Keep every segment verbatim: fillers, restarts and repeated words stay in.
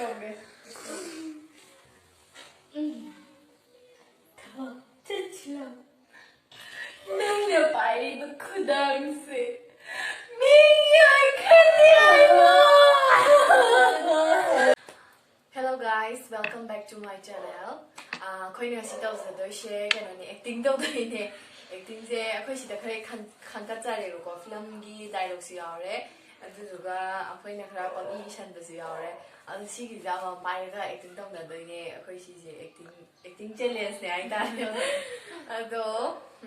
ꯇꯧꯒꯦ꯫ ꯎꯝ꯫ ꯊꯕꯛ ꯆꯠꯁꯤꯔꯣ? ꯅꯪꯅ ꯄꯥꯏꯔꯤꯕ ꯈꯨꯗꯥꯡꯁꯦ ꯃꯤ ꯌꯥꯏꯈꯠꯂꯤ ꯍꯥꯏꯕ꯫ Hello guys, welcome back to my channel. ꯑꯥ, ꯑꯩꯈꯣꯏꯅ ꯉꯁꯤ ꯇꯧꯖꯗꯣꯏꯁꯦ ꯀꯩꯅꯣꯅꯦ, ꯑꯦꯛꯇꯤꯡ ꯇꯧꯗꯣꯏꯅꯦ꯫ ꯑꯦꯛꯇꯤꯡꯁꯦ ꯑꯩꯈꯣꯏ ꯁꯤꯗ ꯈꯔ ꯈꯟ-, ꯈꯟꯀꯠꯆꯔꯦꯕꯀꯣ, ꯐꯤꯂꯝꯒꯤ ꯗꯥꯏꯂꯣꯛꯁꯨ ꯌꯥꯎꯔꯦ, ꯑꯗꯨꯗꯨꯒ ꯑꯩꯈꯣꯏꯅ ꯈꯔ ꯄꯪꯏ ꯏꯁꯟꯕꯁꯨ ꯌꯥꯎꯔꯦ꯫ ꯑꯗꯨ ꯁꯤꯒꯤꯁꯦ ꯑꯃꯃꯝ ꯄꯥꯏꯔꯒ ꯑꯦꯛꯇꯤꯡ ꯇꯧꯅꯗꯣꯏꯅꯦ ꯑꯩꯈꯣꯏ ꯁꯤꯁꯦ, ꯑꯦꯛꯇꯤꯡ ꯑꯦꯛꯇꯤꯡ ꯆꯦꯂꯦꯟꯖꯅꯦ ꯍꯥꯏꯇꯥꯔꯦ꯫ ꯑꯗꯣ,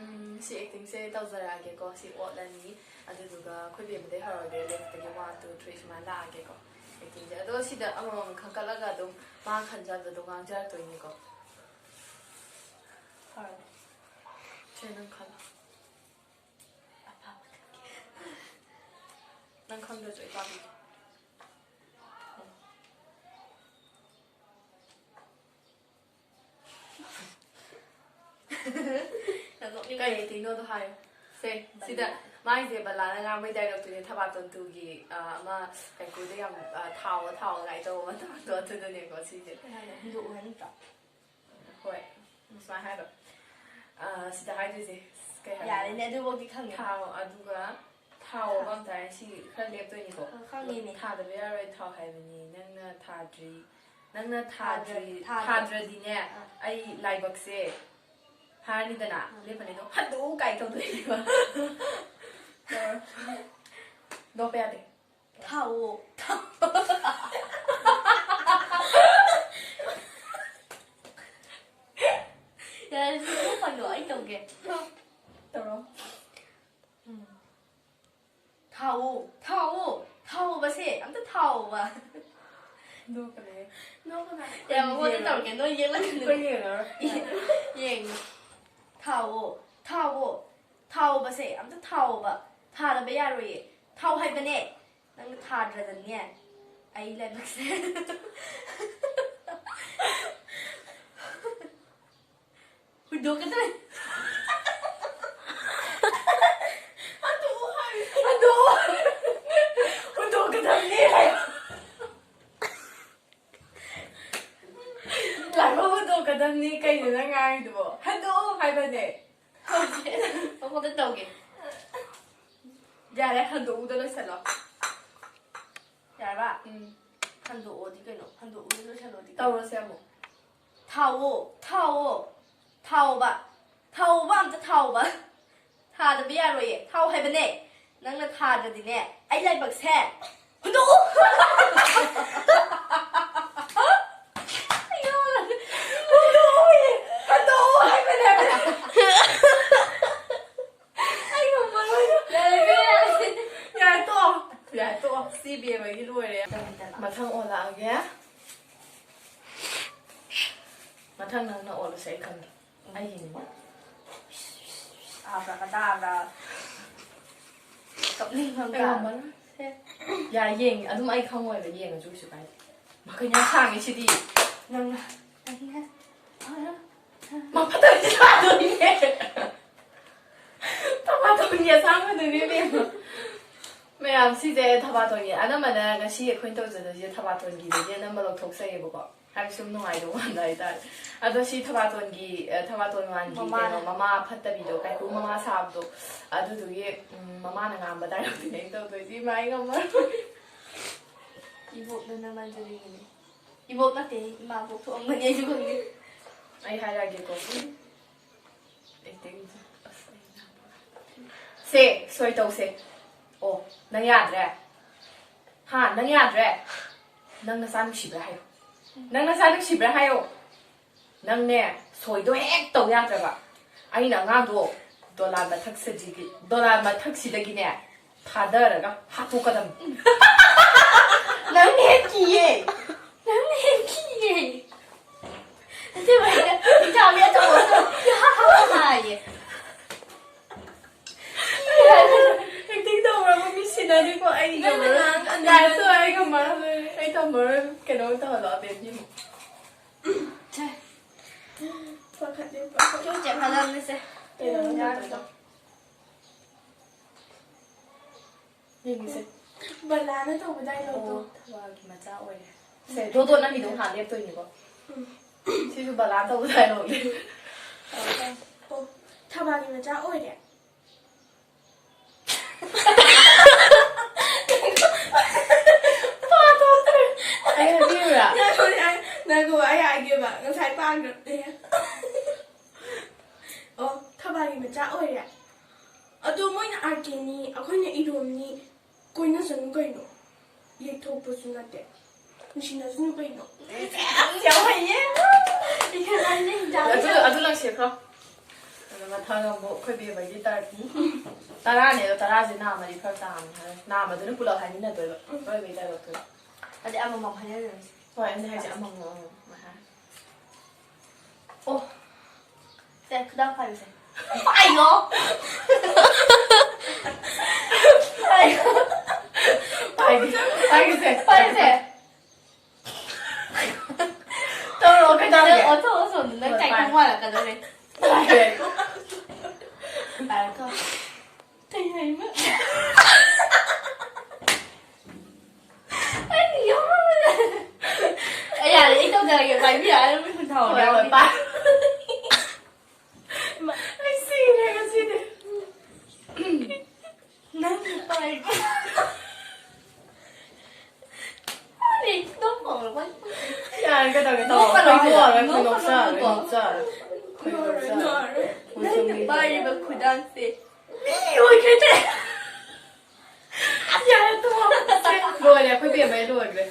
ꯎꯝ, ꯁꯤ ꯑꯦꯛꯇꯤꯡꯁꯦ ꯇꯧꯖꯔꯛꯑꯒꯦꯀꯣ꯫ ꯁꯤ ꯑꯣꯠꯂꯅꯤ, ꯑꯗꯨꯗꯨꯒ ꯑꯩꯈꯣꯏ ꯕꯦꯝꯃꯗꯩ ꯍꯧꯔꯒꯦ, ꯂꯦꯐꯇꯒꯤ ꯋꯥꯟ, ꯇꯨ, ꯊ꯭ꯔꯤ ꯁꯨꯃꯥꯏꯅ ꯂꯥꯛꯑꯒꯦꯀꯣ꯫ ꯑꯦꯛꯇꯤꯡꯁꯦ ꯑꯗꯣ ꯁꯤꯗ ꯑꯃꯃꯝ ꯈꯟꯀꯠꯂꯒ ꯑꯗꯨꯝ ꯃꯥ ꯈꯟꯖꯕꯗꯣ ꯉꯥꯡꯖꯔꯛꯇꯣꯏꯅꯤꯀꯣ꯫ ꯍꯣꯏ꯫ ꯁꯦ, ꯅꯪ ꯈꯜꯂꯣ꯫ ꯑꯄꯥꯝꯕ ꯈꯟꯒꯦ꯫ ꯅꯪ ꯈꯪꯗ꯭ꯔꯁꯨ ꯑꯩ ꯄꯥꯝꯃꯤ꯫ ꯀꯩ ꯑꯦꯛꯇꯤꯡꯅꯣꯗꯣ ꯍꯥꯏꯌꯣ꯫ ꯁꯦ, ꯁꯤꯗ ꯃꯥꯏꯁꯦ ꯕꯂꯥꯅ ꯉꯥꯡꯕꯩ ꯗꯥꯏꯂꯣꯛꯇꯨꯅꯦ, ꯊꯕꯥꯇꯣꯟ ꯇꯨꯒꯤ, ꯑ, ꯑꯃ ꯀꯩꯀꯨꯗ ꯌꯥꯝ, ꯑ, "ꯊꯥꯎꯑꯣ, ꯊꯥꯎꯑꯣ" ꯀꯥꯏ ꯇꯧꯕ ꯃꯇꯥꯡꯗꯣ ꯑꯗꯨꯗꯨꯅꯦꯀꯣ ꯁꯤꯁꯦ꯫ ꯍꯨꯟꯗꯣꯛꯎ ꯍꯥꯏ ꯅꯠꯇ꯭ꯔꯣ? ꯍꯣꯏ, ꯁꯨꯃꯥꯏꯅ ꯍꯥꯏꯕ꯫ ꯑ, ꯁꯤꯗ ꯍꯥꯏꯗꯣꯏꯁꯦ ꯀꯩ ꯍꯥꯏꯕꯅꯣ? ꯌꯥꯔꯦꯅꯦ, ꯑꯗꯨꯐꯧꯗꯤ ꯈꯪꯉꯦ꯫ ꯊꯥꯎ, ꯑꯗꯨꯒ ꯊꯥꯎ ꯑꯃ ꯇꯥꯔꯦ, ꯁꯤ ꯈꯔ ꯂꯦꯞꯇꯣꯏꯅꯤꯀꯣ꯫ ꯑ, ꯈꯪꯉꯤꯅꯦ꯫ ꯊꯥꯗꯕ ꯌꯥꯔꯣꯏ ꯊꯥꯎ ꯍꯥꯏꯕꯅꯤ, ꯅꯪꯅ ꯊꯥꯗ꯭ꯔꯤ, ꯅꯪꯅ ꯊꯥꯗ꯭ꯔꯤ, ꯊꯥꯗ꯭ꯔ-, ꯊꯥꯗ꯭ꯔ-, ꯊꯥꯗ꯭ꯔꯗꯤꯅꯦ, ꯑ꯫ ꯑꯩ ꯂꯥꯏꯕꯛꯁꯦ ꯐꯥꯔꯅꯤꯗꯅ, ꯑ꯫ ꯂꯦꯞꯄꯅꯤ ꯑꯗꯣ ꯍꯟꯗꯣꯛꯎ ꯀꯥꯏ ꯇꯧꯗꯣꯏꯅꯦꯕ꯫ ꯅꯣꯛꯄ ꯌꯥꯗꯦ꯫ ꯊꯥꯎꯑꯣ꯫ ꯌꯥꯔꯦ, ꯁꯤ ꯅꯣꯛꯄꯩꯗꯣ ꯑꯩ ꯇꯧꯒꯦ꯫ ꯇꯧꯔꯣ꯫ ꯎꯝ꯫ ꯊꯥꯎꯑꯣ, ꯊꯥꯎꯑꯣ, ꯊꯥꯎꯑꯣꯕꯁꯦ, ꯑꯝꯇ ꯊꯥꯎꯑꯣꯕ꯫ ꯅꯣꯛꯀꯅꯨꯍꯦ꯫ ꯅꯣꯛꯀꯅꯨ꯫ ꯌꯥꯔꯦ, ꯃꯉꯣꯟꯗ ꯇꯧꯔꯒꯦ, ꯅꯣꯏ ꯌꯦꯡꯉꯒꯅꯨ꯫ ꯑꯩꯈꯣꯏ ꯌꯦꯡꯉꯔꯣꯏ꯫ ꯌꯦꯡꯉꯦ꯫ ꯊꯥꯎꯑꯣ, ꯊꯥꯎꯑꯣ, ꯊꯥꯎꯑꯣꯕꯁꯦ, ꯑꯝꯇ ꯊꯥꯎꯑꯣꯕ꯫ ꯊꯥꯗꯕ ꯌꯥꯔꯣꯏꯌꯦ꯫ ꯊꯥꯎ ꯍꯥꯏꯕꯅꯦ꯫ ꯅꯪꯅ ꯊꯥꯗ꯭ꯔꯗꯅꯦ, ꯑꯩ ꯂꯥꯏꯕꯛꯁꯦ꯫ ꯍꯨꯟꯗꯣꯛꯀꯗꯣꯏ꯫ ꯍꯟꯗꯣꯛꯑꯣ ꯍꯥꯏꯕ꯫ ꯍꯟꯗꯣꯛꯑꯣ ꯍꯥꯏꯕ꯫ ꯍꯨꯟꯗꯣꯛꯀꯗꯕꯅꯦ ꯍꯥꯏꯕ꯫ ꯍꯥꯏꯗꯨꯕꯣ? ꯍꯟꯗꯣꯛꯑꯣ ꯍꯥꯏꯕꯅꯦ꯫ ꯃꯉꯣꯟꯗ ꯇꯧꯒꯦ꯫ ꯌꯥꯔꯦ, ꯍꯟꯗꯣꯛꯎꯗ ꯂꯣꯏꯁꯜꯂꯣ꯫ ꯌꯥꯔꯕ? ꯎꯝ꯫ ꯍꯟꯗꯣꯛꯑꯣꯗꯤ ꯀꯩꯅꯣ? ꯍꯟꯗꯣꯛꯎꯗ ꯂꯣꯏꯁꯜꯂꯣꯗꯤ ꯀꯩꯅꯣ? ꯇꯧꯔꯁꯦ ꯑꯃꯨꯛ꯫ ꯊꯥꯎꯑꯣ, ꯊꯥꯎꯑꯣ, ꯊꯥꯎꯑꯣꯕ꯫ ꯊꯥꯎꯑꯣꯕ, ꯑꯝꯇ ꯊꯥꯎꯑꯣꯕ꯫ ꯊꯥꯗꯕ ꯌꯥꯔꯣꯏꯌꯦ꯫ ꯊꯥꯎ ꯍꯥꯏꯕꯅꯦ꯫ ꯅꯪꯅ ꯊꯥꯗ꯭ꯔꯗꯤꯅꯦ, ꯑꯩ ꯂꯥꯏꯕꯛꯁꯦ ꯍꯨꯟꯗꯣꯛꯎ! ꯍꯨꯟꯗꯣꯛꯎ! ꯍꯨꯟꯗꯣꯛꯎ ꯍꯥꯏꯕꯅꯦ! ꯑꯩ ꯉꯝꯃꯔꯣꯏꯗ꯫ ꯌꯥꯔꯦ, ꯌꯥꯔꯦ꯫ ꯌꯥꯔꯦ, ꯇꯣꯛꯑꯣ꯫ ꯌꯥꯔꯦ, ꯇꯣꯛꯑꯣ꯫ ꯁꯤ ꯕꯦꯝꯃꯒꯤ ꯂꯣꯏꯔꯦ꯫ ꯃꯊꯪ ꯑꯣꯜꯂꯛꯑꯒꯦ꯫ ꯃꯊꯪ ꯅꯪꯅ ꯑꯣꯜꯂꯁꯦ, ꯑꯩ ꯈꯪꯉꯦ꯫ ꯑꯩꯒꯤꯅꯤ꯫ ꯑꯕ꯭ꯔꯥꯀꯗꯥꯕ꯭ꯔꯥ꯫ ꯀꯞꯅꯤꯡꯕ ꯑꯃ ꯑꯩ ꯇꯥꯔꯦ꯫ ꯉꯝꯃꯔꯣꯏ꯫ ꯁꯦ꯫ ꯌꯥ, ꯌꯦꯡ-, ꯑꯗꯨꯝ ꯑꯩ ꯈꯪꯉꯣꯏꯕ, ꯌꯦꯡꯉꯁꯨ ꯀꯩꯁꯨ ꯀꯥꯏꯗꯦ꯫ ꯃꯈꯣꯏꯅ ꯁꯥꯡꯉꯤ ꯁꯤꯗꯤ꯫ ꯅꯪꯅ, ꯅꯪꯅ, ꯃꯥ ꯐꯠꯇꯕꯗꯤ ꯁꯥꯗꯣꯏꯅꯦ꯫ ꯊꯕꯥꯇꯣꯟꯒꯤ ꯑꯁꯥꯡꯕꯗꯨꯅꯦ ꯏꯕꯦꯝꯃ꯫ ꯃꯌꯥꯝ, ꯁꯤꯁꯦ ꯊꯕꯥꯇꯣꯟꯒꯤ꯫ ꯑꯅꯝꯕꯅ ꯉꯁꯤ ꯑꯩꯈꯣꯏꯅ ꯇꯧꯖꯗꯣꯏꯁꯦ ꯊꯕꯥꯇꯣꯟꯒꯤꯗꯒꯤ ꯑꯅꯝꯕ ꯂꯧꯊꯣꯛꯆꯩꯌꯦꯕꯀꯣ꯫ ꯍꯥꯏꯕꯗꯤ ꯁꯨꯝ ꯅꯨꯡꯉꯥꯏꯗꯧ ꯃꯥꯟꯕ ꯍꯥꯏꯇꯥꯔꯦ꯫ ꯑꯗꯣ ꯁꯤ ꯊꯕꯥꯇꯣꯟꯒꯤ, ꯑ, ꯊꯕꯥꯇꯣꯟ ꯃꯥꯟꯒꯤ ꯃꯃꯥꯅ꯫ ꯀꯩꯅꯣ, ꯃꯃꯥ ꯐꯠꯇꯕꯤꯗꯣ, ꯀꯥꯏꯀꯨ ꯃꯃꯥ ꯁꯥꯕꯗꯣ, ꯑꯗꯨꯗꯨꯒꯤ, ꯎꯝ, ꯃꯃꯥꯅ ꯉꯥꯡꯕ ꯗꯥꯏꯂꯣꯛꯇꯨꯅꯦ ꯑꯩꯅ ꯇꯧꯗꯣꯏꯁꯦ꯫ ꯏꯃꯥ, ꯑꯩ ꯉꯝꯃꯔꯣꯏ꯫ ꯏꯕꯣꯛꯅ ꯅꯃꯥꯟꯖꯔꯤꯅꯦ꯫ ꯏꯕꯣꯛ ꯅꯠꯇꯦ, ꯏꯃꯥ ꯄꯣꯛꯊꯣꯛꯑꯝꯒꯅꯤ ꯑꯩꯁꯨ ꯈꯪꯗꯦ꯫ ꯑꯩ ꯍꯥꯏꯔꯛꯑꯒꯦꯀꯣ꯫ ꯑꯦꯛꯇꯤꯡꯁꯦ꯫ ꯑꯁ, ꯑꯩ ꯁꯦ, ꯁꯣꯏ ꯇꯧꯁꯦ꯫ ꯑꯣ, ꯅꯪ ꯌꯥꯗ꯭ꯔꯦ? ꯍꯥ, ꯅꯪ ꯌꯥꯗ꯭ꯔꯦ? ꯅꯪ ꯅꯆꯥ ꯅꯨꯡꯁꯤꯕ꯭ꯔꯥ ꯍꯥꯏꯌꯣ꯫ ꯅꯪ ꯅꯆꯥ ꯅꯨꯡꯁꯤꯕ꯭ꯔꯥ ꯍꯥꯏꯌꯣ꯫ ꯅꯪꯅꯦ, ꯁꯣꯏꯗꯣ ꯍꯦꯛ ꯇꯧ ꯌꯥꯗ꯭ꯔꯕ꯫ ꯑꯩꯅ ꯑꯉꯥꯡꯗꯣ ꯗꯣꯂꯥꯟ ꯃꯊꯛꯁꯤꯗꯒꯤ, ꯗꯣꯂꯥꯟ ꯃꯊꯛꯁꯤꯗꯒꯤꯅꯦ, ꯊꯥꯗꯔꯒ ꯍꯥꯠꯇꯣꯛꯀꯗꯕꯅꯤ꯫ ꯅꯪꯅ ꯍꯦꯟ ꯀꯤꯌꯦ꯫ ꯅꯪꯅ ꯍꯦꯟ ꯀꯤꯌꯦ꯫ ꯑꯗꯨꯃꯥꯏꯅ ꯍꯤꯡꯆꯥꯕꯤ ꯑꯆꯧꯕꯗꯣ ꯍꯥꯏꯌꯦ꯫ ꯑꯦꯛꯇꯤꯡ ꯇꯧꯔꯕ ꯃꯤ ꯁꯤꯟꯅꯅꯤꯀꯣ, ꯑꯩ ꯅꯪꯅ ꯉꯝꯃꯔꯣꯏ꯫ ꯉꯥꯡ-, ꯌꯥꯔꯦ, ꯇꯣꯛꯑꯣ, ꯑꯩ ꯉꯝꯃꯔꯣꯏ꯫ ꯑꯩ ꯊꯝꯃꯔꯣꯏ꯫ ꯀꯩꯅꯣ ꯇꯧꯍꯜꯂꯣ, ꯑꯕꯦꯝꯒꯤ ꯑꯃꯨꯛ꯫ ꯁꯦ꯫ ꯄꯥꯈꯠꯂꯦ, ꯄꯥꯈꯠꯂꯦ꯫ ꯆꯦ ꯐꯖꯕꯅꯦ ꯁꯦ꯫ ꯀꯩꯅꯣ ꯌꯥꯔꯦ꯫ ꯇꯧꯗꯣꯏꯗꯣ? ꯌꯦꯡꯒꯦꯁꯦ꯫ ꯕꯂꯥꯅ ꯇꯧꯕ ꯗꯥꯏꯂꯣꯛꯇꯣ꯫ ꯑꯣ, ꯊꯕꯥꯒꯤ ꯃꯆꯥ ꯑꯣꯏꯔꯦ꯫ ꯁꯦ, ꯗꯣꯗꯣ ꯅꯪꯒꯤꯗꯣ ꯉꯥꯏꯍꯥꯛ ꯂꯦꯞꯇꯣꯏꯅꯤꯀꯣ꯫ ꯎꯝ꯫ ꯁꯤꯁꯨ ꯕꯂꯥꯅ ꯇꯧꯕ ꯗꯥꯏꯂꯣꯛꯅꯦ꯫ ꯑꯣ, ꯊꯕꯥꯒꯤ ꯃꯆꯥ ꯑꯣꯏꯔꯦ꯫ ꯑꯩ ꯍꯥꯏꯕꯤꯌꯨꯔꯥ? ꯉꯥꯏꯈꯣ, ꯑꯩ ꯉꯥꯏꯈꯣ, ꯑꯩ ꯍꯥꯏꯒꯦꯕ, ꯉꯁꯥꯏ ꯄꯥꯈ꯭ꯔꯕꯅꯦ꯫ ꯑꯣ, ꯊꯕꯥꯒꯤ ꯃꯆꯥ ꯑꯣꯏꯔꯦ꯫ ꯑꯗꯣ ꯃꯣꯏꯅ ꯑꯥꯔ ꯀꯦꯅꯤ, ꯑꯩꯈꯣꯏꯅ ꯏꯔꯣꯝꯅꯤ, ꯀꯣꯏꯅꯁꯅꯨ ꯀꯩꯅꯣ? ꯌꯦꯛꯊꯣꯛꯄꯁꯨ ꯅꯠꯇꯦ, ꯅꯨꯡꯁꯤꯅꯁꯅꯨ ꯀꯩꯅꯣ? ꯌꯥꯝ ꯍꯩꯌꯦ꯫ ꯑꯗꯨ ꯑꯗꯨ ꯂꯪꯁꯦ ꯈꯔ꯫ ꯑꯗꯣ ꯃꯊꯪ ꯑꯃꯨꯛ ꯑꯩꯈꯣꯏ ꯕꯦꯝꯃꯒꯤ ꯇꯔꯟ꯫ ꯇꯔꯥꯅꯦ ꯑꯗꯣ, ꯇꯔꯥꯁꯦ ꯅꯥꯝꯃꯗꯤ ꯐꯔꯛ ꯇꯥꯕꯅꯤ ꯍꯥꯏ꯫ ꯅꯥꯝꯃꯗꯨꯅ ꯄꯨꯂꯞ ꯍꯥꯏꯃꯤꯟꯅꯗꯣꯏꯕ꯫ ꯂꯣꯏꯕꯩ ꯇꯔꯟ꯫ ꯑꯗꯩ ꯑꯃꯃꯝ ꯍꯥꯏꯅꯔꯁꯤ꯫ ꯍꯣꯏ, ꯑꯩꯅ ꯍꯥꯏꯁꯦ ꯑꯃꯃꯝ ꯑꯃꯃꯝ ꯍꯥꯏ꯫ ꯑꯣ꯫ ꯁꯦ, ꯈꯨꯗꯥꯡ ꯄꯥꯏꯌꯨꯁꯦ꯫ ꯄꯥꯏꯌꯣ! ꯄꯥꯏꯌꯣ! ꯄꯥꯏꯒꯦ, ꯄꯥꯏꯒꯦꯁꯦ꯫ ꯄꯥꯏꯁꯦ! ꯇꯧꯔꯣ, ꯀꯩꯗꯧꯔꯒꯦ? ꯑꯣꯟꯊꯣꯛ ꯑꯣꯟꯊꯣꯛ, ꯅꯪ ꯀꯥꯏ ꯈꯪ ꯃꯥꯜꯂꯛꯀꯗꯧꯔꯦ꯫ ꯄꯥꯏꯒꯦ꯫ ꯄꯥꯏꯔꯣ꯫ ꯀꯩ ꯍꯥꯏꯅꯣ? ꯑꯩ ꯌꯥꯝ ꯑꯩ ꯌꯥꯔꯦ, ꯑꯩ ꯇꯧꯖꯔꯒꯦ, ꯄꯥꯏꯕꯤꯔꯛꯑꯅꯨ, ꯃꯤ ꯍꯨꯟꯊꯥꯎ ꯍꯣꯏ, ꯍꯣꯏ, ꯌꯥꯎꯔꯤ꯫ ꯄꯥꯏ꯫ ꯑꯩ ꯁꯤꯔꯦ ꯉꯁꯤꯗꯤ꯫ ꯅꯪ ꯄꯥꯏꯕ꯫ ꯑꯩ ꯑꯗꯨꯝ ꯍꯧꯔꯕ꯫ ꯌꯥꯔꯦ, ꯀꯩꯗꯧꯔꯒꯦ? ꯅꯣꯛꯀꯅꯣ ꯇꯧꯔꯣ꯫ ꯑꯩꯈꯣꯏ ꯍꯥꯏꯕ꯫ ꯅꯣꯛꯑꯔꯣꯏ, ꯑꯩꯈꯣꯏ ꯅꯣꯛꯀꯅꯣ ꯅꯣꯛꯆꯔꯔꯣꯏ, ꯍꯥꯏꯕ꯫ ꯅꯣꯛꯆꯔꯔꯣꯏ꯫ ꯑꯩꯈꯣꯏ ꯅꯣꯛꯆꯔꯔꯣꯏ꯫ ꯅꯪꯅ ꯄꯥꯏꯔꯤꯕ ꯈꯨꯗꯥꯡꯁꯦ꯫ ꯃꯤ ꯑꯣꯏꯈ꯭ꯔꯦ꯫ ꯌꯥꯔꯦ, ꯇꯣꯛꯑꯣ꯫ ꯂꯣꯏꯔꯦ, ꯑꯩꯈꯣꯏ ꯕꯦꯝꯃ ꯂꯣꯏꯈ꯭ꯔꯦ꯫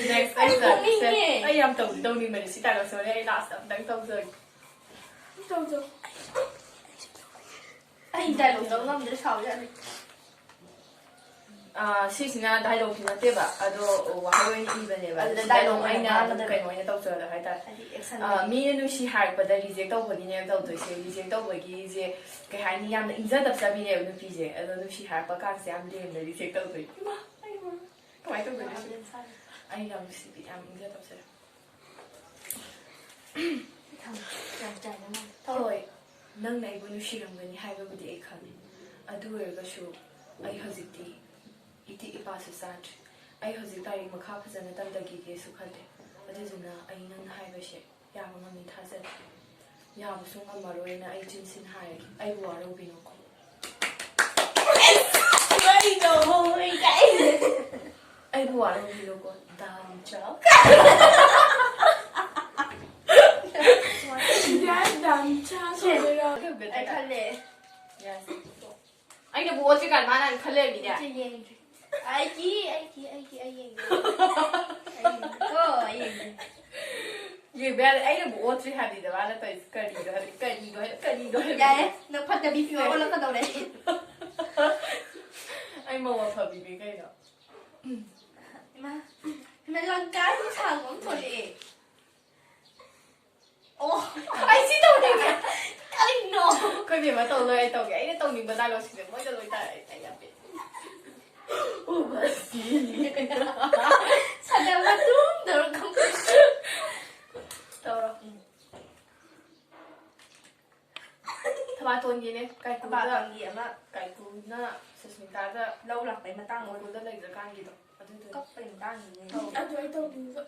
Next ꯑꯩ ꯆꯠꯂꯁꯦ꯫ ꯅꯣꯛꯅꯤꯡꯉꯦ꯫ ꯑꯩ ꯌꯥꯝ ꯇꯧꯗꯤ ꯇꯧꯅꯤꯡꯕꯅꯦ, ꯁꯤ dialogue ꯁꯦ ꯍꯣꯔꯦꯟ ꯑꯩ last ꯑꯝꯇꯪ ꯇꯧꯖꯒꯦ꯫ ꯇꯧꯖꯧ꯫ ꯑꯩ dialogue ꯂꯧ ꯉꯝꯗ꯭ꯔꯦ, ꯁꯥꯎ ꯌꯥꯅꯤ꯫ ꯑꯥ, ꯁꯤꯁꯤꯅ dialogue ꯇꯤ ꯅꯠꯇꯦꯕ, ꯑꯗꯣ ꯋꯥꯍꯩ ꯑꯣꯏꯅ ꯏꯕꯅꯦꯕ꯫ ꯑꯗꯨꯗ ꯁꯤꯗ ꯑꯗꯨꯝ dialogue ꯑꯩꯅ ꯑꯣꯏꯅ ꯑꯗꯨꯝ ꯉꯥꯡꯒꯗꯕ꯫ ꯀꯩꯅꯣ ꯑꯣꯏꯅ ꯇꯧꯖꯔꯣ ꯍꯥꯏꯇꯥꯔꯦ꯫ ꯍꯥꯏꯗꯤ action ꯑꯥ, ꯃꯤꯅ ꯅꯨꯡꯁꯤ ꯍꯥꯏꯔꯛꯄꯗ reject ꯇꯧꯕꯅꯤꯅꯦꯕ ꯇꯧꯗꯣꯏꯁꯦ꯫ Reject ꯇꯧꯕꯒꯤꯁꯦ ꯀꯩ ꯍꯥꯏꯅꯤ, ꯌꯥꯝꯅ ꯏꯪꯖ ꯇꯞꯆꯕꯤꯅꯦꯕ ꯅꯨꯄꯤꯁꯦ꯫ ꯑꯗꯣ ꯅꯨꯡꯁꯤ ꯍꯥꯏꯔꯛꯄ ꯀꯥꯟꯁꯦ ꯌꯥꯝ ꯂꯦꯝꯅ reject ꯇꯧꯗꯣꯏꯅꯦ꯫ ꯏꯃꯥ, ꯑꯩ ꯀꯃꯥꯏꯅ ꯇꯧꯗꯣꯏꯅꯣ ꯁꯤꯕꯨ? ꯑꯩ ꯌꯥꯝ ꯅꯨꯡꯁꯤꯕꯤ, ꯌꯥꯝ ꯏꯪꯖ ꯇꯞꯆꯩ꯫ ꯍꯣꯏ, ꯅꯪꯅ ꯑꯩꯕꯨ ꯅꯨꯡꯁꯤꯔꯝꯒꯅꯤ ꯍꯥꯏꯕꯕꯨꯗꯤ ꯑꯩ ꯈꯪꯉꯤ꯫ ꯑꯗꯨ ꯑꯣꯏꯔꯒꯁꯨ ꯑꯩ ꯍꯧꯖꯤꯛꯇꯤ ꯏꯇꯤꯛ ꯏꯄꯥꯁꯨ ꯆꯥꯗ꯭ꯔꯤ꯫ ꯑꯩ ꯍꯧꯖꯤꯛ ꯂꯥꯏꯔꯤꯛ ꯃꯈꯥ ꯐꯖꯅ ꯇꯝꯊꯈꯤꯒꯦꯁꯨ ꯈꯜꯂꯦ꯫ ꯑꯗꯨꯗꯨꯅ ꯑꯩ ꯅꯪꯅ ꯍꯥꯏꯕꯁꯦ ꯌꯥꯕ ꯉꯝꯃꯤ ꯊꯥꯖꯗꯦ꯫ ꯌꯥꯕꯁꯨ ꯉꯝꯃꯔꯣꯏꯅ ꯑꯩ ꯆꯤꯟꯁꯤꯟ ꯍꯥꯏꯔꯒꯦ꯫ ꯑꯩꯕꯨ ꯋꯥꯔꯧꯕꯤꯅꯨꯀꯣ꯫ ꯀꯩꯅꯣ ꯍꯣꯏ ꯀꯥꯏ ꯑꯩꯕꯨ ꯋꯥꯔꯧꯕꯤꯅꯨꯀꯣ, ꯗꯥꯝꯆꯥ꯫ ꯗꯥꯝꯆꯥ ꯀꯧꯗꯣꯏꯔꯣ? ꯑꯩ ꯈꯜꯂꯦ꯫ Yes. ꯑꯩꯅꯕꯨ ꯑꯣꯠꯇ꯭ꯔꯤꯀꯥꯟ ꯃꯥꯅ ꯑꯩ ꯈꯜ ꯂꯩꯔꯝꯃꯤꯅꯦ꯫ ꯑꯩ ꯌꯦꯡꯗ꯭ꯔꯤ꯫ ꯑꯩꯒꯤ ꯑꯩꯒꯤ ꯑꯩꯒꯤ ꯑꯩ ꯌꯦꯡꯗ꯭ꯔꯤ꯫ ꯑꯩ ꯌꯦꯡꯗ꯭ꯔꯤꯀꯣ ꯑꯩ ꯌꯦꯡꯗ꯭ꯔꯤ꯫ ꯌꯦꯡꯕ ꯌꯥꯗꯦ꯫ ꯑꯩꯅꯕꯨ ꯑꯣꯠꯇ꯭ꯔꯤ ꯍꯥꯏꯕꯅꯤꯗ ꯃꯥꯅ ꯇꯧꯔꯤꯁꯦ꯫ ꯀꯔꯤꯅꯣ ꯍꯥꯏꯕ? ꯀꯔꯤꯅꯣ ꯍꯥꯏꯕ? ꯀꯔꯤꯅꯣ ꯍꯥꯏꯕ? ꯌꯥꯔꯦ꯫ ꯅꯪ ꯐꯠꯇꯕꯤ ꯐꯤꯕꯝ ꯑꯣꯜꯂꯛꯀꯗꯧꯔꯦ꯫ ꯑꯩ ꯃꯧ ꯑꯐꯕꯤꯅꯦ ꯀꯩꯅꯣ꯫ ꯏꯃꯥ ꯏꯃꯥ ꯂꯪꯀꯥꯒꯤ ꯁꯥꯡꯕ ꯑꯃ ꯊꯣꯛꯂꯛꯑꯦ꯫ ꯑꯣ ꯑꯩ ꯁꯤ ꯇꯧꯅꯤꯡꯉꯦ꯫ ꯀꯔꯤꯅꯣ? ꯑꯩꯈꯣꯏ ꯕꯦꯝꯃ ꯇꯧ ꯂꯣꯏꯔꯦ ꯇꯧꯒꯦ꯫ ꯑꯩꯅ ꯇꯧꯅꯤꯡꯕ dialogue ꯁꯤꯡꯁꯦ ꯃꯣꯏꯗ ꯂꯣꯏ ꯇꯥꯔꯦ꯫ ꯑꯩ ꯌꯥꯝ ꯄꯦꯟ꯫ ꯎꯕꯁꯤ꯫ ꯁꯥꯟꯅꯕ ꯃꯇꯨꯡꯗꯧꯔ ꯈꯪꯕ꯫ ꯇꯧꯔꯣ꯫ ꯊꯕꯥꯇꯣꯟꯒꯤꯅꯦ꯫ ꯀꯥꯏꯀꯨꯗ ꯊꯕꯥꯇꯣꯟꯒꯤ ꯑꯃ ꯀꯥꯏꯀꯨꯅ ꯁꯨꯁꯃꯤꯇꯥꯗ ꯂꯧ ꯂꯥꯛꯄꯩ ꯃꯇꯥꯡ ꯑꯣꯏ꯫ ꯃꯣꯜꯗ ꯂꯩꯈ꯭ꯔꯀꯥꯟꯒꯤꯗꯣ ꯑꯗꯨꯗꯨꯅꯦ꯫ ꯀꯞꯄꯩ ꯃꯇꯥꯡꯒꯤꯅꯦ꯫ ꯑꯗꯨ ꯑꯩ ꯇꯧꯅꯤꯡꯕ꯫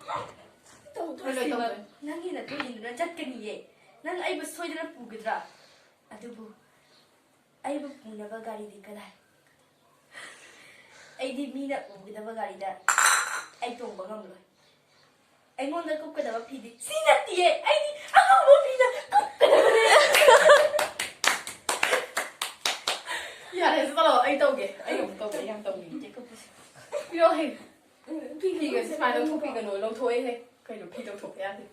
ꯍꯣꯏ, ꯂꯣꯏ ꯇꯧꯗꯣꯏꯅꯦ꯫ ꯅꯪꯒꯤ ꯅꯇꯨꯡ ꯏꯟꯗꯨꯅ ꯆꯠꯀꯅꯤꯌꯦ꯫ ꯅꯪ ꯑꯩꯕꯨ ꯁꯣꯏꯗꯅ ꯄꯨꯒꯗ꯭ꯔꯥ? ꯑꯗꯨꯕꯨ ꯑꯩꯕꯨ ꯄꯨꯅꯕ ꯒꯥꯔꯤꯗꯤ ꯀꯗꯥꯏ? ꯑꯩꯗꯤ ꯃꯤꯅ ꯎꯒꯗꯕ ꯒꯥꯔꯤꯗ ꯑꯩ ꯇꯣꯡꯕ ꯉꯝꯂꯣꯏ꯫ ꯑꯩꯉꯣꯟꯗ ꯀꯨꯞꯀꯗꯕ ꯐꯤꯗꯤ ꯁꯤ ꯅꯠꯇꯤꯌꯦ꯫ ꯑꯩꯗꯤ ꯑꯉꯧꯕ ꯐꯤꯗ ꯀꯨꯞꯀꯗꯕꯅꯦ꯫ ꯌꯥꯔꯦ, ꯆꯠꯂꯣ꯫ ꯑꯩ ꯇꯧꯒꯦ꯫ ꯑꯩ ꯑꯃꯨꯛ ꯇꯧꯒꯦ꯫ ꯑꯩ ꯌꯥꯝ ꯇꯧꯅꯤꯡꯉꯦ꯫ ꯀꯨꯞꯄꯁꯦ꯫ ꯄꯤꯔꯛꯑꯣ ꯍꯦ꯫ ꯐꯤꯒ ꯁꯨꯃꯥꯏꯅ ꯂꯧꯊꯣꯛꯄꯤꯒꯅꯨ꯫ ꯂꯧꯊꯣꯛꯑꯦꯍꯦ꯫ ꯀꯩꯅꯣ ꯐꯤ ꯂꯧꯊꯣꯛꯄ ꯌꯥꯗꯦ꯫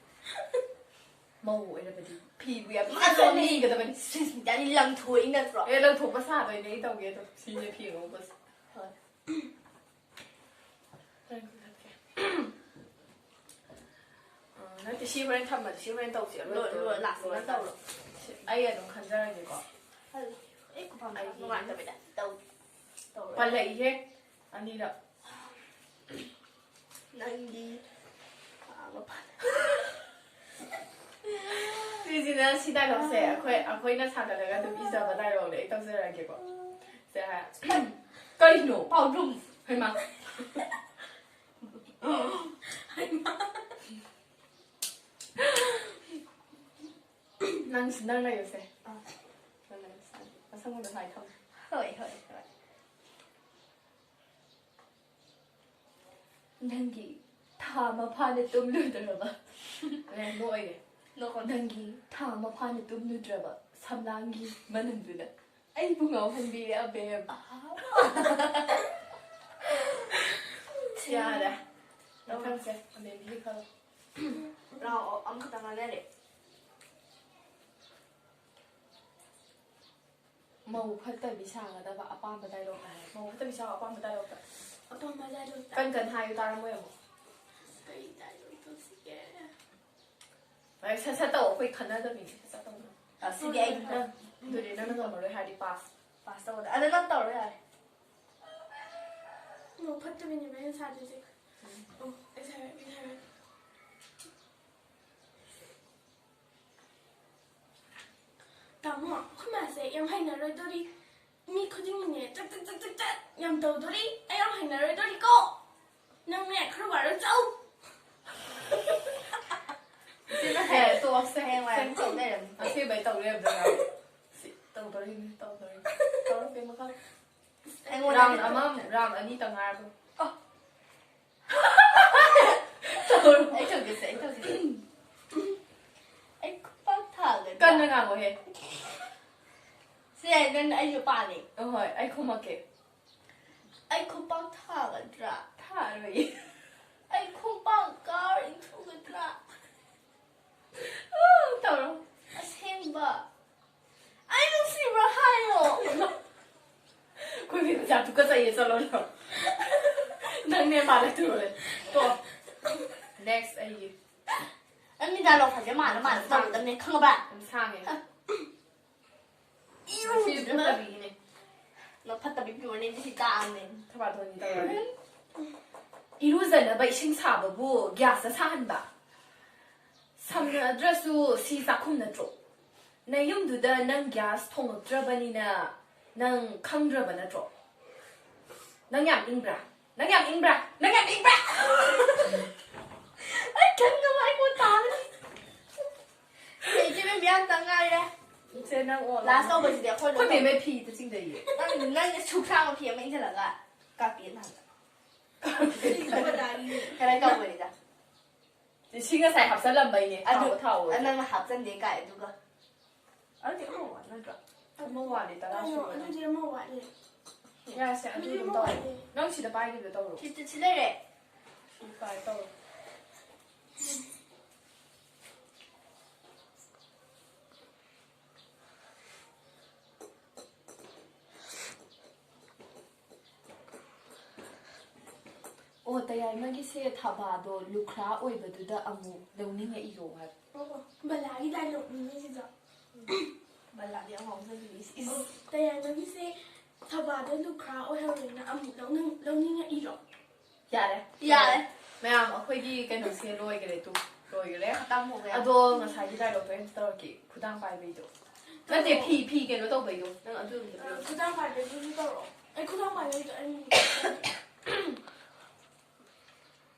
ꯃꯧ ꯑꯣꯏꯔꯕꯗꯤ ꯐꯤꯕꯨ ꯌꯥꯝ ꯐꯖꯅ ꯏꯒꯗꯕꯅꯤ꯫ ꯁꯤꯁꯃꯤꯇꯥꯗꯤ ꯂꯪꯊꯣꯛꯏ ꯅꯠꯇ꯭ꯔꯣ? ꯑꯦ, ꯂꯪꯊꯣꯛꯄ ꯁꯥꯗꯣꯏꯅꯦ ꯑꯩ ꯇꯧꯒꯦ ꯑꯗꯣ꯫ ꯁꯤꯅꯦ ꯐꯤ ꯑꯉꯧꯕꯁꯦ꯫ ꯍꯣꯏ꯫ ꯍꯣꯔꯦꯟ ꯀꯛꯊꯠꯀꯦ꯫ ꯑ, ꯅꯠꯇꯦ, ꯁꯤ ꯍꯣꯔꯦꯟ ꯊꯝꯃꯁꯤ꯫ ꯁꯤ ꯍꯣꯔꯦꯟ ꯇꯧꯁꯤ꯫ ꯑꯔꯣꯏꯕꯗ ꯂꯣꯏ- ꯂꯣꯏ- last ꯇꯧꯔꯣ꯫ ꯁꯤ ꯑꯩ ꯑꯗꯨꯝ ꯈꯟꯖꯔꯒꯦꯀꯣ꯫ ꯑꯩ ꯈꯨꯐꯝ ꯅꯨꯡꯉꯥꯏꯇꯕꯤꯗ ꯇꯧ ꯇꯧꯔꯣ꯫ ꯄꯜꯂꯛꯏꯍꯦ ꯑꯅꯤꯔꯛ꯫ ꯅꯪꯒꯤ ꯑꯥ, ꯃꯄꯥꯟ- ꯁꯤꯁꯤꯅ ꯁꯤ dialogue ꯁꯦ ꯑꯩꯈꯣꯏ, ꯑꯩꯈꯣꯏꯅ ꯁꯥꯒꯠꯂꯒ ꯑꯗꯨꯝ ꯏꯖꯕ dialogue ꯅꯦ꯫ ꯑꯩ ꯇꯧꯖꯔꯛꯑꯒꯦꯀꯣ꯫ ꯁꯦ, ꯍꯥꯏ꯫ ꯀꯔꯤꯅꯣ? ꯄꯥꯎꯗ꯭ꯔꯨꯝ꯫ ꯍꯩꯃꯥ꯫ ꯅꯪ ꯁꯤ ꯅꯪ ꯂꯩꯌꯨꯁꯦ꯫ ꯑꯥ꯫ ꯅꯪ ꯂꯩꯌꯨꯁꯦ꯫ ꯑꯁꯪꯕꯗ ꯁ꯭ꯋꯥꯏ ꯊꯝꯃꯨ꯫ ꯍꯣꯏ, ꯍꯣꯏ, ꯍꯣꯏ꯫ ꯅꯪꯒꯤ ꯊꯥ ꯑꯃ ꯐꯥꯅ ꯇꯨꯝꯂꯨꯗ꯭ꯔꯕ꯫ ꯑꯦ, ꯅꯣꯛꯑꯣꯏꯅꯦ꯫ ꯅꯣꯛꯀꯅꯨ꯫ ꯅꯪꯒꯤ ꯊꯥ ꯑꯃ ꯐꯥꯅ ꯇꯨꯝꯂꯨꯗ꯭ꯔꯕ ꯁꯝꯂꯥꯡꯒꯤ ꯃꯅꯝꯗꯨꯅ ꯑꯩꯕꯨ ꯉꯥꯎꯍꯟꯕꯤꯔꯦ, ꯑꯕꯦꯝ꯫ ꯌꯥꯔꯦ꯫ ꯃꯊꯪꯁꯦ, ꯑꯕꯦꯝꯒꯤ ꯈꯜꯂꯣ꯫ ꯂꯥꯛꯑꯣ, ꯑꯃꯈꯛꯇ ꯉꯥꯏꯔꯦ꯫ ꯃꯧ ꯐꯠꯇꯕꯤ ꯁꯥꯒꯗꯕ ꯑꯄꯥꯝꯕ ꯗꯥꯏꯂꯣꯛ ꯍꯥꯏ꯫ ꯃꯧ ꯐꯠꯇꯕꯤ ꯁꯥꯎ ꯑꯄꯥꯝꯕ ꯗꯥꯏꯂꯣꯛꯇ꯫ ꯑꯄꯥꯝꯕ ꯗꯥꯏꯂꯣꯛꯇ꯫ ꯀꯟ ꯀꯟ ꯍꯥꯏꯌꯨ ꯇꯥꯔꯝꯃꯣꯏ ꯑꯃꯨꯛ꯫ ꯀꯩ ꯗꯥꯏꯂꯣꯛ ꯇꯧꯁꯤꯒꯦ? ꯂꯥꯏꯔꯤꯛ ꯁꯠ ꯁꯠ ꯇꯧ, ꯑꯩꯈꯣꯏ ꯈꯟꯅꯗꯕꯤꯅꯤ, ꯁꯠ ꯁꯠ ꯇꯧꯅ꯫ ꯑꯁꯤꯗꯤ ꯑꯩ ꯅꯪ, ꯑꯗꯨꯗꯤ ꯅꯪꯅ ꯉꯝꯃꯔꯣꯏ ꯍꯥꯏꯔꯗꯤ ꯄꯥꯁ꯫ ꯄꯥꯁ ꯇꯧꯕꯗ꯫ ꯑꯗꯣ ꯅꯪ ꯇꯧꯔꯣ ꯌꯥꯔꯦ꯫ ꯃꯧ ꯐꯠꯇꯕꯤꯅꯦꯕ ꯑꯩꯅ ꯁꯥꯗꯣꯏꯁꯦ꯫ ꯎꯝ꯫ ꯑꯣ, ꯑꯩ ꯁꯥꯔꯒꯦ, ꯑꯩ ꯁꯥꯔꯒꯦ꯫ ꯇꯥꯃꯣ, ꯑꯩꯈꯣꯏ ꯃꯥꯁꯦ ꯌꯥꯝ ꯍꯩꯅꯔꯣꯏꯗꯣꯔꯤ꯫ ꯃꯤ ꯈꯨꯗꯤꯡꯒꯤꯅꯦ ꯆꯛ ꯆꯛ ꯆꯛ ꯆꯛ ꯆꯛ ꯌꯥꯝ ꯇꯧꯗꯣꯔꯤ꯫ ꯑꯩ ꯌꯥꯝ ꯍꯩꯅꯔꯣꯏꯗꯣꯔꯤꯀꯣ꯫ ꯅꯪꯅꯦ ꯈꯔ ꯋꯥꯔꯣꯏ ꯆꯧ꯫ ꯁꯤꯅ ꯍꯦ, ꯇꯣꯛꯑꯁꯦ꯫ ꯍꯌꯦꯡꯋꯥꯏ ꯑꯃꯨꯛ ꯇꯧ ꯂꯩꯔꯝꯅꯤ꯫ ꯑꯁꯦꯡꯕꯩ ꯇꯧ ꯂꯩꯔꯝꯗꯣꯏꯔꯥ? ꯁꯤ ꯇꯧꯗꯣꯔꯤꯅꯤ, ꯇꯧꯗꯣꯔꯤꯅꯤ꯫ ꯇꯧꯔꯁꯦ ꯃꯈꯥ꯫ ꯑꯩꯉꯣꯟꯗ ꯔꯥꯎꯟ ꯑꯃ, ꯔꯥꯎꯟ ꯑꯅꯤꯇ ꯉꯥꯏꯔꯕ꯫ ꯑꯣ꯫ ꯑꯩ ꯇꯧꯒꯦꯁꯦ, ꯑꯩ ꯇꯧꯒꯦꯁꯦ꯫ ꯑꯩ ꯈꯨꯄꯥꯛ ꯊꯥꯒꯗ꯭ꯔꯥ? ꯀꯟꯅ ꯉꯥꯡꯉꯣꯍꯦ꯫ ꯁꯦ, ꯅꯪ ꯑꯩꯁꯨ ꯄꯥꯅꯤ꯫ ꯑꯍꯣꯏ, ꯑꯩ ꯈꯨꯝꯃꯛꯀꯦ꯫ ꯑꯩ ꯈꯨꯄꯥꯛ ꯊꯥꯒꯗ꯭ꯔꯥ? ꯊꯥꯔꯣꯏꯌꯦ꯫ ꯑꯩ ꯈꯣꯡꯄꯥꯛ ꯀꯥꯔ ꯏꯟꯊꯨꯒꯗ꯭ꯔꯥ? ꯇꯧꯔꯣ꯫ ꯑꯁꯦꯡꯕ꯫ ꯑꯩ ꯅꯨꯡꯁꯤꯕ꯭ꯔꯥ ꯍꯥꯏꯌꯣ꯫ ꯑꯩꯈꯣꯏ ꯃꯆꯥ ꯇꯨꯀꯠꯆꯩꯌꯦ, ꯆꯠꯂꯣ ꯅꯪ꯫ ꯅꯪꯅꯦ ꯃꯥꯅ ꯇꯨꯔꯦ꯫ ꯇꯣ꯫ Next ꯑꯩꯒꯤ꯫ ꯅꯪ ꯃꯤꯗꯥ ꯂꯧꯈꯠꯁꯦ ꯃꯥꯅ ꯃꯥꯅ ꯇꯧꯒꯗꯕꯅꯦ, ꯈꯪꯉꯕ? ꯌꯥꯝ ꯁꯥꯡꯉꯦ꯫ ꯁꯤ ꯏꯔꯨꯖꯅ ꯐꯠꯇꯕꯤꯒꯤꯅꯦ꯫ ꯅꯪ ꯐꯠꯇꯕꯤ ꯄꯤꯌꯣꯔꯅꯦ, ꯁꯤ ꯇꯥꯛꯑꯝꯅꯦ꯫ ꯊꯕꯥꯇꯣꯟꯒꯤ ꯇꯧꯔꯒꯦ꯫ ꯏꯔꯨꯖꯅꯕ ꯏꯁꯤꯡ ꯁꯥꯕꯕꯨ ꯒ꯭ꯌꯥꯁꯇ ꯁꯥꯍꯟꯕ? ꯁꯝꯅꯗ꯭ꯔꯁꯨ ꯁꯤ ꯆꯥꯛꯈꯨꯝ ꯅꯠꯇ꯭ꯔꯣ? ꯅꯌꯨꯝꯗꯨꯗ ꯅꯪ ꯒ꯭ꯌꯥꯁ ꯊꯣꯡꯉꯛꯇ꯭ꯔꯕꯅꯤꯅ ꯅꯪ ꯈꯪꯗ꯭ꯔꯕ ꯅꯠꯇ꯭ꯔꯣ? ꯅꯪ ꯌꯥꯝ ꯏꯪꯕ꯭ꯔꯥ? ꯅꯪ ꯌꯥꯝ ꯏꯪꯕ꯭ꯔꯥ? ꯅꯪ ꯌꯥꯝ ꯏꯪꯕ꯭ꯔꯥ? ꯑꯩ ꯈꯪꯗꯕ ꯑꯩꯉꯣꯟꯗ ꯇꯥꯔꯅꯤ꯫ ꯏꯆꯦ ꯃꯌꯥꯝ ꯇꯪ ꯉꯥꯏꯔꯦ꯫ ꯏꯆꯦ ꯅꯪ ꯑꯣ ꯂꯥꯁ ꯇꯧꯕꯁꯤꯗꯤ ꯑꯩꯈꯣꯏ ꯑꯩꯈꯣꯏ ꯂꯣꯏ ꯃꯦꯝ ꯐꯤꯗ ꯆꯤꯡꯗꯩꯌꯦ꯫ ꯅꯪ ꯅꯪ ꯁꯨꯛ ꯁꯥꯡꯕ ꯐꯤ ꯑꯃ ꯏꯟꯁꯤꯜꯂꯒ ꯀꯥꯞꯄꯤ ꯅꯍꯥꯟ꯫ ꯈꯔ ꯇꯧꯕꯅꯤꯗ꯫ ꯁꯤ ꯉꯁꯥꯏ ꯍꯥꯞꯆꯜꯂꯝꯕꯩꯅꯦ꯫ ꯑꯗꯨ ꯊꯥꯎ ꯊꯥꯎ ꯅꯪꯅ ꯍꯥꯞꯆꯟꯗꯦ ꯀꯥꯏ ꯑꯗꯨꯒ꯫ ꯑꯗꯨꯗꯤ ꯑꯃ ꯋꯥꯠꯅꯗ꯭ꯔꯣ? ꯑꯃ ꯋꯥꯠꯂꯤ ꯇꯔꯥ ꯀꯩꯅꯣ ꯁꯨꯕ꯫ ꯑꯗꯨꯗꯤ ꯑꯃ ꯋꯥꯠꯂꯤ꯫ ꯌꯥꯔꯁꯦ ꯑꯗꯨ ꯑꯗꯨꯗꯤ ꯑꯗꯨꯝ ꯑꯃ ꯇꯧꯔꯣ꯫ ꯋꯥꯠꯂꯤ꯫ ꯅꯪ ꯁꯤꯗ ꯄꯥꯏꯈꯤꯕꯗꯣ ꯇꯧꯔꯣ꯫ ꯁꯤ ꯁꯤ ꯂꯩꯔꯦ꯫ ꯁꯤ ꯄꯥꯏ ꯇꯧꯔꯣ꯫ ꯑꯣ ꯇꯌꯥꯏꯃꯒꯤꯁꯦ ꯊꯥꯕꯥꯗꯣ ꯂꯨꯈ꯭ꯔꯥ ꯑꯣꯏꯕꯗꯨꯗ ꯑꯃꯨꯛ ꯂꯧꯅꯤꯡꯉꯛꯏꯔꯣ ꯍꯥꯏꯕ꯫ ꯑꯣ, ꯑꯣ, ꯕꯂꯥꯒꯤ ꯗꯥꯏꯂꯣꯛꯅꯤꯅꯦ ꯁꯤꯁꯨ꯫ ꯕꯂꯥꯗꯤ ꯑꯃꯨꯛ ꯍꯧꯖꯤꯛ ꯏꯁ ꯏꯁ꯫ ꯑꯣ, ꯇꯌꯥꯏꯃꯒꯤꯁꯦ ꯊꯥꯕꯥꯗꯣ ꯂꯨꯈ꯭ꯔꯥ ꯑꯣꯏꯍꯧꯔꯦꯅ ꯑꯃꯨꯛ ꯂꯧꯅꯤꯡ ꯂꯧꯅꯤꯡꯉꯛꯏꯔꯣ? ꯌꯥꯔꯦ꯫ ꯌꯥꯔꯦ꯫ ꯃꯌꯥꯝ ꯑꯩꯈꯣꯏꯒꯤ ꯀꯩꯅꯣꯁꯦ ꯂꯣꯏꯈꯔꯦ ꯇꯨ꯫ ꯂꯣꯏꯈꯔꯦ꯫ ꯈꯇꯪ ꯍꯧꯕ ꯌꯥꯔꯦ꯫ ꯑꯗꯣ ꯉꯁꯥꯏꯒꯤ ꯗꯥꯏꯂꯣꯛꯇꯣ ꯑꯩꯅ ꯇꯧꯔꯛꯀꯦ ꯈꯨꯗꯥꯡ ꯄꯥꯏꯕꯩꯗꯣ꯫ ꯅꯠꯇꯦ ꯇꯧꯔꯛꯑꯣ꯫ ꯐꯤ ꯐꯤ ꯀꯩꯅꯣ ꯇꯧꯕꯩꯗꯣ ꯅꯪ ꯑꯗꯨ ꯑꯝꯇ ꯑ, ꯄꯤꯔꯛꯑꯣ꯫ ꯈꯨꯗꯥꯡ ꯄꯥꯏꯕꯩꯗꯨꯁꯨ ꯇꯧꯔꯛꯑꯣ꯫ ꯑꯩ ꯈꯨꯗꯥꯡ ꯄꯥꯏꯕꯩꯗꯣ ꯑꯩ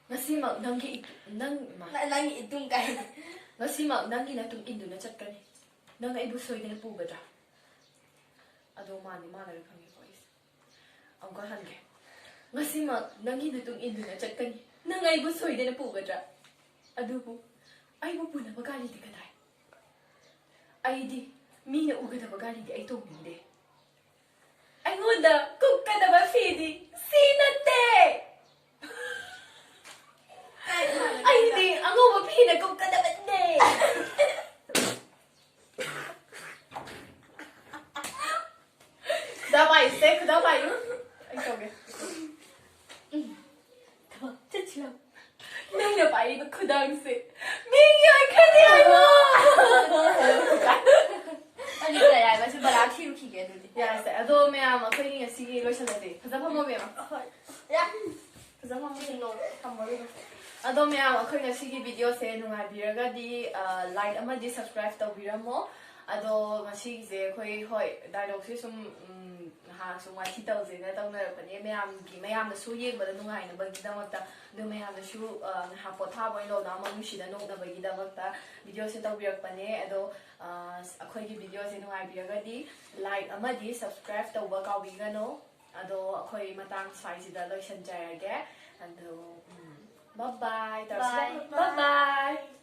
ꯉꯁꯤꯃꯛ ꯅꯪꯒꯤ ꯏꯇꯨ- ꯅꯪ ꯏꯃꯥ꯫ ꯅ- ꯅꯪꯒꯤ ꯏꯇꯨꯡ ꯀꯥꯏ꯫ ꯉꯁꯤꯃꯛ ꯅꯪꯒꯤ ꯅꯇꯨꯡ ꯏꯟꯗꯨꯅ ꯆꯠꯀꯅꯤ꯫ ꯅꯪ ꯑꯩꯕꯨ ꯁꯣꯏꯗꯅ ꯄꯨꯒꯗ꯭ꯔꯥ? ꯑꯗꯣ ꯃꯥꯅꯤ ꯃꯥꯅ ꯂꯣꯏ ꯈꯪꯉꯦꯀꯣ ꯑꯩꯁꯦ꯫ ꯑꯃꯨꯛꯀ ꯍꯟꯒꯦ꯫ ꯉꯁꯤꯃꯛ ꯅꯪꯒꯤ ꯅꯇꯨꯡ ꯏꯟꯗꯨꯅ ꯆꯠꯀꯅꯤ꯫ ꯅꯪ ꯑꯩꯕꯨ ꯁꯣꯏꯗꯅ ꯄꯨꯒꯗ꯭ꯔꯥ? ꯑꯗꯨꯕꯨ ꯑꯩꯕꯨ ꯄꯨꯅꯕ ꯒꯥꯔꯤꯗꯤ ꯀꯗꯥꯏ? ꯑꯩꯗꯤ ꯃꯤꯅ ꯎꯒꯗꯕ ꯒꯥꯔꯤꯗꯤ ꯑꯩ ꯇꯣꯡꯅꯤꯡꯗꯦ꯫ ꯑꯩꯉꯣꯟꯗ ꯀꯨꯞꯀꯗꯕ ꯐꯤꯗꯤ ꯁꯤ ꯅꯠꯇꯦ꯫ ꯑꯩꯗꯤ ꯑꯉꯧꯕ ꯐꯤꯅ ꯀꯨꯞꯀꯗꯕꯅꯦ꯫ ꯈꯨꯗꯥ ꯄꯥꯏꯁꯦ, ꯈꯨꯗꯥ ꯄꯥꯏꯌꯨ꯫ ꯑꯩ ꯇꯧꯒꯦ꯫ ꯎꯝ꯫ ꯊꯕꯛ ꯆꯠꯁꯤꯔꯣ? ꯅꯪꯅ ꯄꯥꯏꯔꯤꯕ ꯈꯨꯗꯥꯡꯁꯦ ꯃꯤꯒꯤ ꯑꯣꯏꯈ꯭ꯔꯅꯤ ꯍꯥꯏꯕ꯫ ꯑꯗꯨꯗꯤ ꯌꯥꯏ, ꯃꯁꯤ ꯕꯂꯥ ꯊꯤꯔꯨꯈꯤꯒꯦ ꯑꯗꯨꯗꯤ꯫ ꯌꯥꯔꯁꯦ꯫ ꯑꯗꯣ ꯃꯌꯥꯝ ꯑꯩꯈꯣꯏꯒꯤ ꯉꯁꯤꯒꯤ ꯂꯣꯏꯁꯜꯂꯁꯦ꯫ ꯐꯖ ꯐꯝꯃꯣ ꯃꯌꯥꯝ꯫ ꯍꯣꯏ꯫ ꯌꯥ꯫ ꯐꯖ ꯐꯝꯃꯣ꯫ ꯊꯝꯃꯣ, ꯊꯝꯃꯣ, ꯊꯝꯃꯣ꯫ ꯑꯗꯣ ꯃꯌꯥꯝ ꯑꯩꯈꯣꯏ ꯉꯁꯤꯒꯤ ꯚꯤꯗꯤꯑꯣꯁꯦ ꯅꯨꯡꯉꯥꯏꯕꯤꯔꯒꯗꯤ, ꯑ, ꯂꯥꯏꯛ ꯑꯃꯗꯤ ꯁꯕꯁꯀ꯭ꯔꯥꯏꯕ ꯇꯧꯕꯤꯔꯝꯃꯣ꯫ ꯑꯗꯣ ꯉꯁꯤꯒꯤꯁꯦ ꯑꯩꯈꯣꯏ, ꯍꯣꯏ, ꯗꯥꯏꯂꯣꯛꯁꯦ ꯁꯨꯝ, ꯎꯝ, ꯉꯥꯏꯍꯥꯛ ꯁꯨꯝ ꯋꯥꯊꯤ ꯇꯧꯁꯦꯅ ꯇꯧꯅꯔꯛꯄꯅꯦ, ꯃꯌꯥꯝꯒꯤ, ꯃꯌꯥꯝꯅꯁꯨ ꯌꯦꯡꯕꯗ ꯅꯨꯡꯉꯥꯏꯅꯕꯒꯤꯗꯃꯛꯇ, ꯑꯗꯨ ꯃꯌꯥꯝꯅꯁꯨ ꯑ, ꯉꯥꯏꯍꯥꯛ ꯄꯣꯊꯥꯕ ꯑꯣꯏꯅ ꯂꯧꯅ ꯑꯃ ꯅꯨꯡꯁꯤꯗ ꯅꯣꯛꯅꯕꯒꯤꯗꯃꯛꯇ ꯚꯤꯗꯤꯑꯣꯁꯦ ꯇꯧꯕꯤꯔꯛꯄꯅꯦ꯫ ꯑꯗꯣ ꯑ, ꯑꯩꯈꯣꯏꯒꯤ ꯚꯤꯗꯤꯑꯣꯁꯦ ꯅꯨꯡꯉꯥꯏꯕꯤꯔꯒꯗꯤ ꯂꯥꯏꯛ ꯑꯃꯗꯤ ꯁꯕꯁꯀ꯭ꯔꯥꯏꯕ ꯇꯧꯕ ꯀꯥꯎꯕꯤꯒꯅꯨ꯫ ꯑꯗꯣ ꯑꯩꯈꯣꯏ ꯃꯇꯥꯡ ꯁ꯭ꯋꯥꯏꯁꯤꯗ ꯂꯣꯏꯁꯤꯟꯖꯔꯒꯦ꯫ ꯑꯗꯣ ꯕꯥꯏ ꯕꯥꯏ ꯇꯧꯔꯁꯤ꯫ Bye. ꯕꯥꯏ ꯕꯥꯏ꯫